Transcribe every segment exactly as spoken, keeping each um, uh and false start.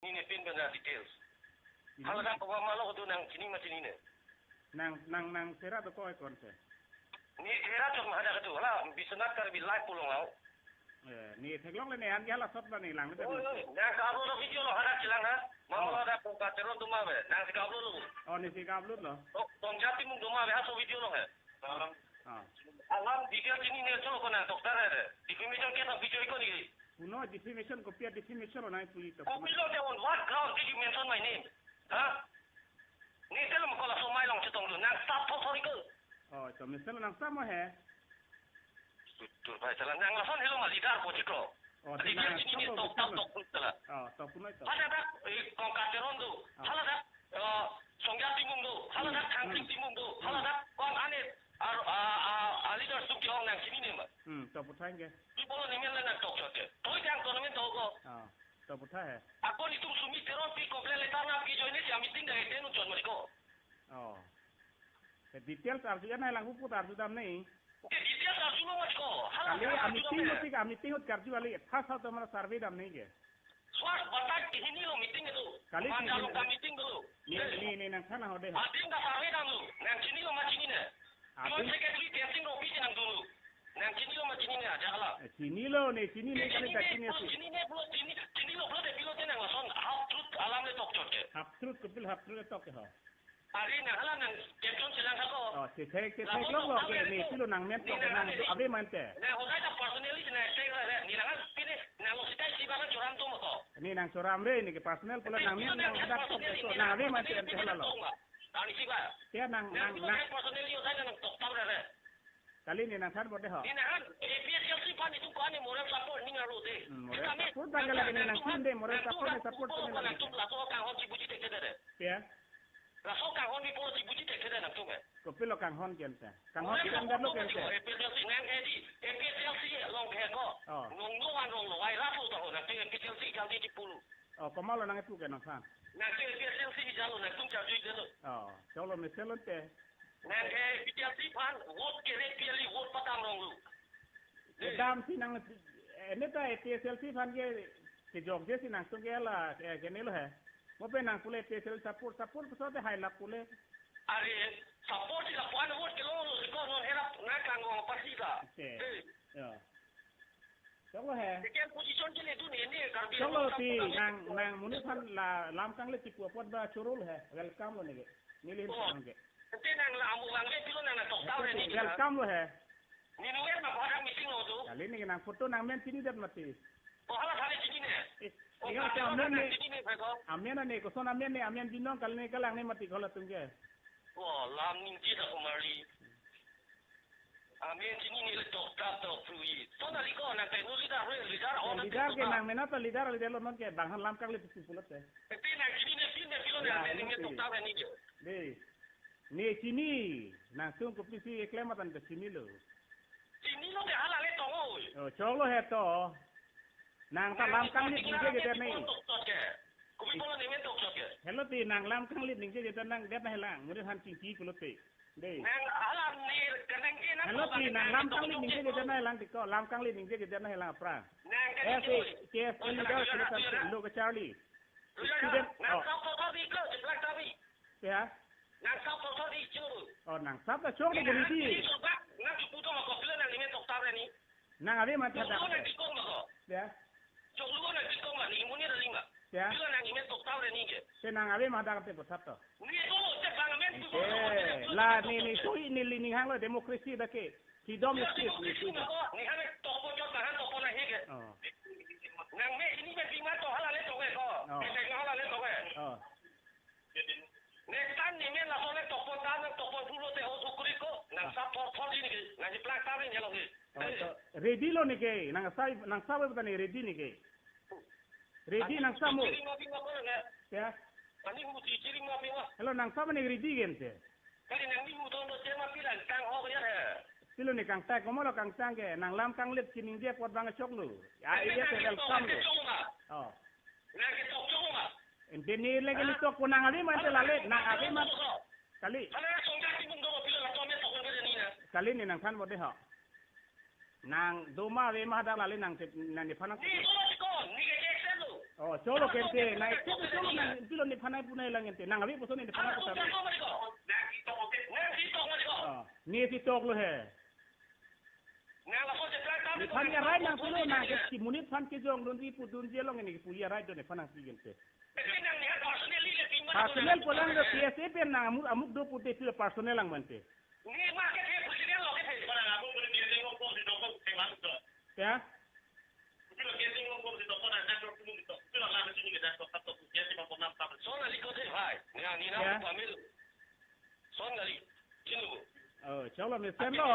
Chinine pin benda details. Ini? Hala dak koma malo tu nang chini ma chinine. Nang, nang, nang sera tu ko ekon se. Ne sera tu ma hadak tu. Hala Biswanath Karbi live pulo lao. Eh, ne theklongle ne an ke hala sot ba ne lang ne. Oi, oi, nang ka-upload lo video lo hadak chelang ha. Mama Oh. lo hadak Kongkat Teron doma ave. Nangsi ka-upload lo. Oh, nesi ka-upload lo. Oh, Songja Timung doma ave, halaso video lo he. Ah. Alam detail chinine cholo ko nang toktar he. Defamation case nang video iko ne ke. Puno defamation, kopi a-defamation lo nang puli to. Kopilo te, on what ground did you mention my name? Ha? Ne selo ma ko laso mai along chetong tu. Nang stop thor thor iko. Oh, to mister nang stop mo he. Tur pai sala nang lason helo ma leader po chiklo. Oh, Leader nang chinine stop lo, tok stop tok sala. Oh, to puno to. Hala dak, eh, Kongkat Teron do. Ah. Hala dak, eh, Songja Timung do. Hala dak Hmm. Thangthing Timung do. Hala Hmm. dak kon ane ar, a, a, a leader suk jong nang chinine ma. Hmm, to puthot ke. Pi pulo nemen le nang tokchot ke. Toi jang tournament to ko. Ah, to puthot he. Ako nitum Sumit Teron pi complain letter nangpi join ne si a-meeting dak attend un chot ma di ko. Oh. Te details arju an hai lang pu ta arju dam ne. Te details arju lo ma di ko. Hala Kali hala arju a-meeting dam lo ne. Tik a-meeting ut karju kali first hal to mara survey dam ne ke. First batak kihini lo meeting itu. Kali Manja kihini. Lo ka meeting dulu. Ne, ne, ne nang sana hode. Ading ka survey dam lo. Nang chinilo ma chinine. Ading. Joint Secretary Tensing Rongpi si nang dulu. Nang chinilo ma chinine aja hala. Eh, chinilo ne, chinine kali Chinine, tak chini pulo si. Chinine, pulo chini, chinilo pulo te pilo te nang lason half truth alam le tokchot ke. Half truth, kopilo half truth le tok ke ho. Ari nang hala nang caption chelang ha ko. Oh, si thek, si Lason thek lo lo tokchot ke, le ne tu. Pilo nang men Ne tok nang nang hala ave mante. Nang hodai ta personally nang thek le, ne nang pine nang lo sitai si ba nang choram tu ma ko. Ne nang choram re, ne ke personal pulo nang men nang hadak tok ke, nang ave mante ante hala lo. Tang isi ba. Ya nang, nang, nang. Personally hodai nang toktam re. Kali ne nang than borde ho. Ne nang APHLC aphan itum ko-an ne moral support ning arlo de. Hmm, moral support bang kali ne nang than de, moral support ne support ne nang. Nang tum laso kanghon chibuji thekthedetde. Ya. Laso kanghon mi pulo chibuji thekthedetde nang tum eh. Kopilo kanghon ke ante. Kanghon ke ante lo ke ante. APHLC nang edi, APHLC along ke ko. Oh. Nong no an rong lo, ai rapu to ho, nang tum APHLC jang di pulo. Oh, komatlo nang ipu ke nang than. Nang tum APHLC jalo, nang tum charju de lo. Oh, cholo mister lo te. Nang ke APHLC aphan vote kere pi kali vote padam rong lo. Kedam si nang, eh, ne ta APHLC aphan ke, kejokje si nang tung ke la, eh, ke ne lo he. Mo pen nang pule APHLC support, support puso te hai lap pule. Are, support si lapuan vote ke lo lo si ko non hera nang kang gong pasi ta. Oke. Eh. Ya. Choklo he. Second position ke le dun ene Karbi Choklo Anglong si sampo nang, nang monit aphan la lam kanglit si pu apot ba chorul he. Welcome lo ne ke. Neli Oh. Nang ke. Ante nang la amu lang le pilo nang na tok taw re ni. Welcome lo he. Ni nuet ma badak meeting lo tu. Kali ne ke nang photo nang men chinidet mati. Oh, hala thale chinine. Eh, Oh, ingat kali ke amen nang ne. Chinine, Pak, ko. Amen ne, koson amen ne, amen binong kali ne kalang ne mati ko latum ke. Oh, lam ningje ta kumari. Amen chinine le tok tap tok prui. Sona liko nang te nu leader re leader on Leader ke nang mena ta leader leader lo non ke bang han lam kanglit si pulo te. Te nang chinine pin ne pilo Ya, nang ne tok tap ni ke. De. Ne chini nang sung kopi si eklem matan ke chinilo. Chinilo ke hala le tong oi. Oh, choklo he to. Nang ta lam kanglit ningje ke der nei. Tok tok ke. Kopi pulo ne men tok tok ke. Helo ti nang lam kanglit ningje ke der nang det na helang. Murid han chingki pulo te. Dei. Nang alam ni kenang ke nang Helo ti nang lam kanglit ningje ke der na helang ti ko. Lam kanglit ningje ke der na helang apra. Nang Eh, kenang si, ke. K S L leader, Student, lo ke Charlie. Student, Nang oh. Kau kau kau di ke jeblak tapi. Ya. Nang kau kau kau di curu. Oh, nang sap ta chok ni gari di. Nang di puto ma ko pila nang ni men tok tau ni. Nang ave ma Chok thada. Lu nang tikong ma ko. Ya. Chok lu nang tikong ma ni muni da lima. Ya. Pila nang ni men tok tau ni ke. Te nang ave ma dak te puthot to. Ni to te bang men tu. Eh, la ni ni sui ni li ni hang lo democracy da ke. Freedom is speech ni sui. Ni hang tok po jot hang tok po na he ke. Oh. Nang me ini me bima to hala le to ke ko. Oh. Ke hala le to ke. Oh. Next time ni men laso le tokpon dam, tokpon pulo te ho sukri ko, nang Ah. Sap thor thor ni ke, nang si plak tari ni lo ni. Oh, to ready lo ni ke, nang sa, nang sa ba ta ni ready ni ke. Ready nang sa mo. Chiring ma pi ma ko na. Ya. Ani mu si chiring ma pi ma. Hello, nang sa ba ni ready gen te. Kali nang ni mu ton do se ma pi lang tang ho ya he. Pilo ni kangtang, komatlo kangtang ke, nang lam kanglit chiningje apot bang choklo. Ya, iya te welcome lo. Oh. Nang ke tok chok ma. Ente ni lagi ni tok ko nang ave ma ante lale, nang ave ma. Kali. Hala Songja Timung do pilo la tome tok ko ni na. Kali ni nang than borde ho. Nang doma ave ma hadak lale nang te, nang ni phanak. Ni do ma si ko, ni ke ke sen lo. Oh, choklo kente, nang chok choklo nang pilo nephan nangpunoi lang kente. Nang ave puson nephan nangpuson. Oh, ne si toklo he. Nephan ya right nangpulo nang ke si monit aphan kejongdunji pudunji along ne pu ya right do nephan nangpi kente. Personal pu lang do P S A pen nang amuk amuk do pute pilo personal lang mante. Ya? Son nangli ko the bhai. Nang ni na Ya. Pamil. Son nangli. Chinu. Oh, choklo ne sen lo.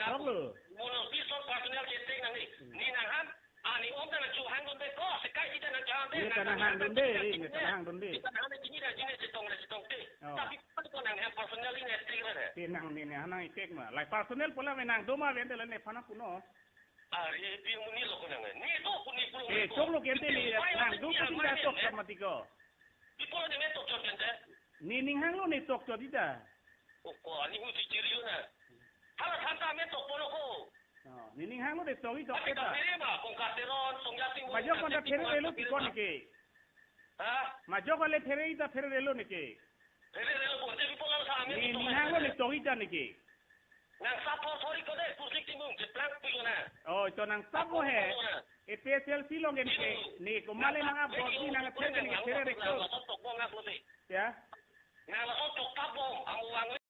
Choklo. Mono si son personal chatting nangli. Hmm. Ne nanghang. Ani om ta nangchuhangdunde ko. Sekai kita nangchuhangdunde. Ne ta nanghangdunde, ne ta nanghangdunde. Kita nanghang chini ra chini chetong ra chetongte. Oh. Tapi pen ko nanghang personal ne chatting ra. Te nang ne ne nang chatting ma. Lai personal pu la me nang do ma ven te la nephan nangpunon. Are, pi muni lo ko nang. Ne to ko ne pulo. Eh, choklo kente ne, nang do ko ne tok chot mati ko. Pi pulo ne me tok chot kente. Ne ninghanglo ne tok chot ita. O ko ani hu si chiri lo na. Hala thanta me tok pulo ko. Oh, ne ninghanglo ne tok i tok Tapi keta. Ka phere ma, kong ka Teron, Song Jating. Majok kon ta pherelo pi kon ke. Ha? Majok ale phere ita pherelo ne ke. Pherelo bonte pi pulo sa me Ne tok ninghanglo ne tok ita ne ke. Nang sap thor thor-ik ko de, Pusik Timung, cheplang pik lo na. Oh, ito nang sap lo he. Sap thor thor-ik lo na. A P H L C along ke ne ke, ne komat le nang abot di nang pher ke ne ke pher rek to. Nang lason tok bom ngak lo de. Ya? Nang lason tok tap bom, amu wang